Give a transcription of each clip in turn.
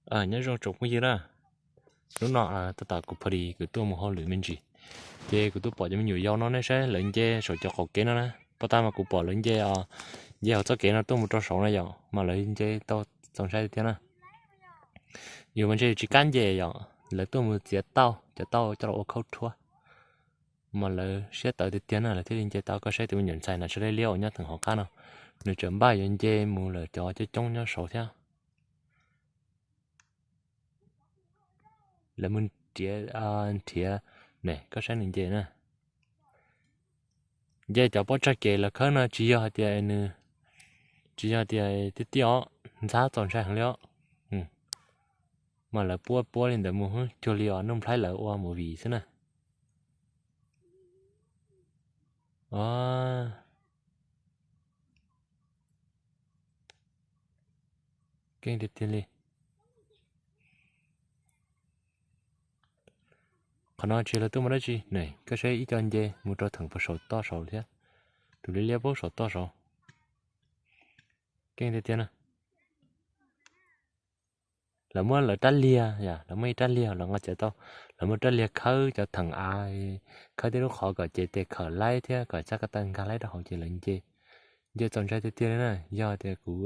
Nyob zoo tsoom phooj ywg na, hnub no tab tom kuv pha di kuv tuaj mus hauj lwm me ntsis, ces kuv tuaj pom cov me nyuam yaus no nej saib lawv nce saum cov qaum kev no na. Pab tag mas kuv pom lawv nce, nce hauv txoj kev no tuaj mus rau saud na yom, mas lawv nce tau txaus ntshai tiag na. Yus mas ntshe yus tsis kam nce yom, lawv tuaj mus txiav tauj, cov tauj coj los ua khaub rhuab, mas lawv siab tawv tiag tiag na, lawv thiaj li nce tau. Koj saib tus me nyuam ntxhais na, sawv daws liab uas nyob theem hauv qab no, nws tseem npaj yuav nce mus lawm cov coob coob nyob saud thiab. Lawv mus nrhiav, nrhiav ne, koj saib nws nce na. Nce cov pob tsag kev lawv khawb no tsis yog hais tias nws, tsis yog tias tiaj tiaj os, ntxhab txaus ntshai heev li os. Mas lawv puab puab li ntawd mus cuag li os Nuj Nplhaib lawv ua movie xwb na. Keej tiag tiag li. Qhov no tsis yog lawv tuaj mus dab tsi ne, koj saib ib co nce mus rau theem puag saum toj saud thiab, tus liab liab puag saum toj saud. Keej tiag tiag na. Lawv muab lawv rab liag yom, lawv muab ib rab liag los nqa txiav tau, lawv muab rab liag khawb cov theem av, khawb tej lub qhov kom cev tes khawm laib thiab kom txhab ko taw nkag laib rau hauv ces lawv nce. Nce txaus ntshai tiag tiag li na, yog tias kuv,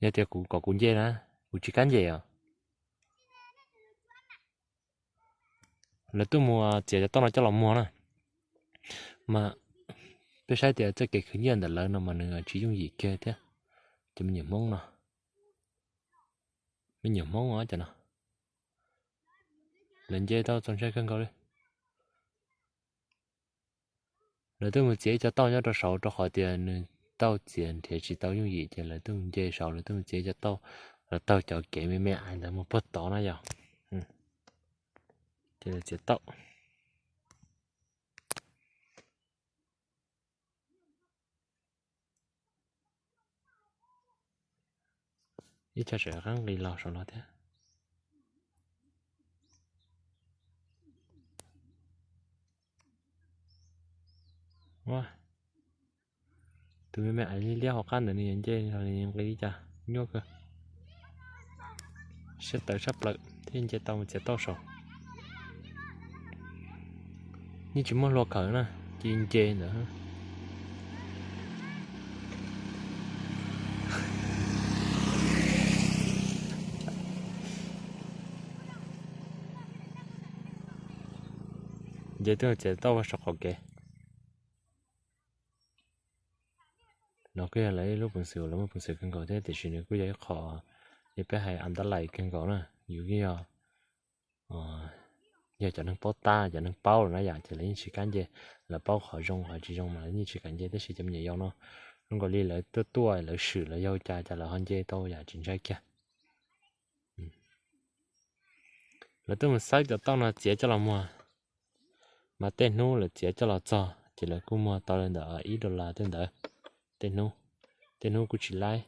yog tias kuv kom kuv nce na, kuv tsis kam nce os. Lawv tuaj mus txiav cov toj no coj los muag na, mas peb saib tias txoj kev khwv nyiaj ntawm lawv no mas nws tsis yooj yim kiag thiab. Cov me nyuam Hmoob no, me nyuam Hmoob os cov no, lawv nce tau txaus ntshai kawg nkaus li. Lawv tuaj mus txiav ib co tauj nyob rau saud rau qhov tias nws tauj txiav nrhiav tsis tau yooj yim ces lawv tuaj mus nce saud, lawv tuaj mus txiav ib co tauj los taug cov kev me me ais ntawd mus puag tod na yom. Ces lawv txiav tauj. Ib co tseem qab nqis los saum no thiab. Tus me me ais liab liab hauv qab ntawd nws yuav nce los nws nqis li cas nyuaj kawg. Siab tawv tshaj plaws thiaj nce tau mus txiav tauj saud. Yeej tsis muaj hlua khawm na, cia nce ntawd. Nce tuaj txiav tauj saum qaum kev. No kuj yog lawv ib lub peev xwm uas lawv muaj peev xwm kawg nkaus thiab, tiam sis nws kuj yog ib qho li peb hais antab lais kawg nkaus na. Yus kuj yog, yog cov neeg paub tab, cov neeg paub lawm na yom, ces lawv yeej tsis kam nce. Lawv paub qhov zoo qhov tsis zoo mas lawv yeej tsis kam nce, tab sis cov me nyuam yaus no zoo nkaus li lawv tuaj tuaj lawv swm lawv yau cas cas lawv ho nce tau yam tsis ntshai kiag. Lawv tuaj mus xawb cov tauj no txiav coj los muag, mas tej hnub lawv txiav coj los txog ces lawv kuj muag tau li ntawm ib dollar tej ntawd. Tej hnub, tej hnub kuj tsis laib,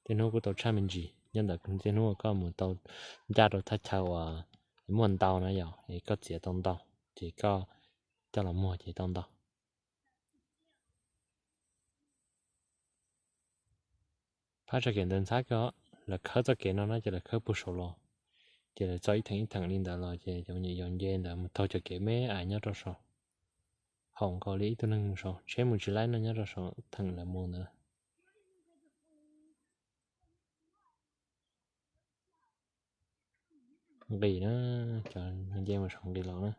tej hnub kuj tau tshaj me ntsis. Nyob ntawm tej hnub uas koj mus tau ncaj rau thaj chaw uas muaj ntau na yom, es koj txiav tau ntau ces koj coj los muag ces tau ntau. Phab txoj kev ntawd ntxhab kawg, lawv khawb txoj kev no na ces lawv khawb puag saud los, ces lawv txo ib theem ib theem li ntawd los ces cov me nyuam yaus nce ntawd mus taug cov kev me ais nyob rau saud. Haum nkaus li ib tug neeg mus saud, tsheb mus tsis laib no nyob rau saud theem lawv mus ntawd. Nqis na, cov nce mus saud nqis los na.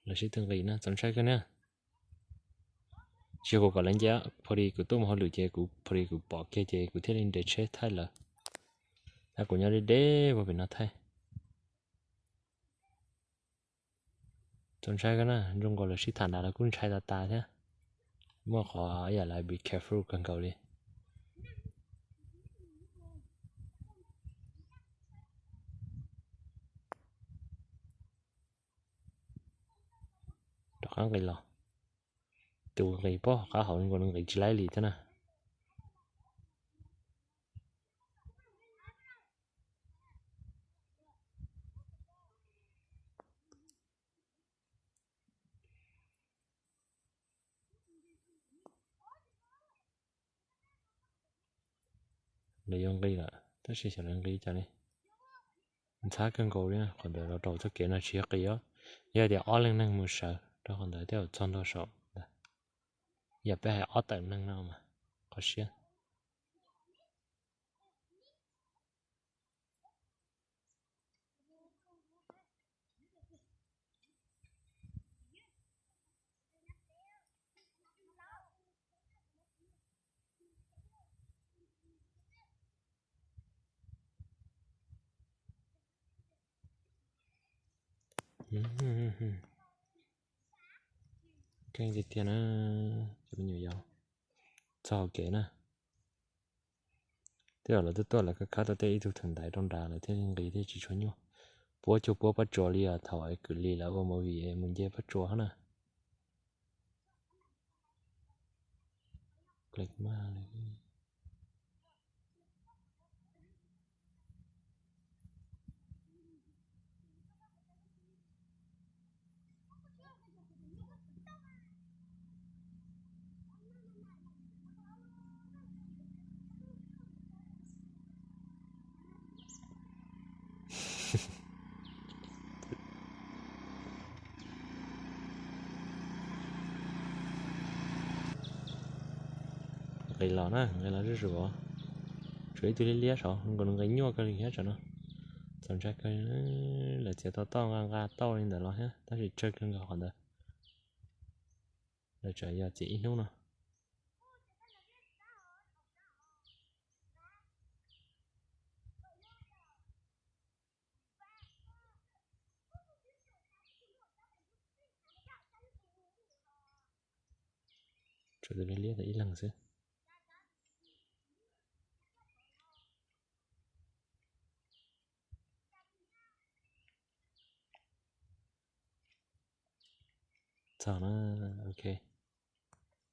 Lawv sib tw nqis na, txaus ntshai kawg na. Tsis yog kuv kom lawv nce, pha di kuv tuaj mus hauj lwm ces kuv pha di kuv pom kiag ces kuv thiaj li nres tsheb thaij lawv. Tab kuv nyob deb deb puag pem no thaij. Txaus ntshai kawg na, zoo nkaus lawv sib tham nrad lawv kuj ntshai tas tas thiab. Muaj qhov ib yam lawv be careful kawg nkaus li. Rov qab nqis los, tus nqis puag qab hauv nkaus nws nqis tsis laib li thiab na. Lawv yuav nqis lawm, tab sis xyov lawv nqis cas li. Ntxhab kawg nkaus li, qhov ntawd los rau txoj kev no tsis yog qis os. Yog tias ob leeg neeg mus sawv rau qhov ntawd tej zaum txog ntua saum ntawd. Yog peb hais ob tawm neeg no mas qhov siab. Keej tiag tiag na, cov me nyuam yaus. Txog hauv kev na. Tej zaum lawv twb tuaj lawv khab khab tau tej ib tug theem ntaiv rau nrad lawv thiaj li nqis thiaj tsis tshua nyuaj. Puab cuag puab pob tsuas li os, thaum es kwv lis lawv ua movie es mus nce pob tsuas hab na. Nqis los na, nqis los zuj zus. Tshuav ib tug liab liab saud, nkaus nws nqis nyuaj kawg li thiab tsam no. Txaus ntshai kawg, lawv txiav tau tauj nqa nqa tauj li ntawd los thiab, tab sis tsawg kawg nkaus qhov ntawd. Lawv tsam yog txiav ib hnub no. Tshuav tus liab liab ib leeg xwb. Txog na, ok.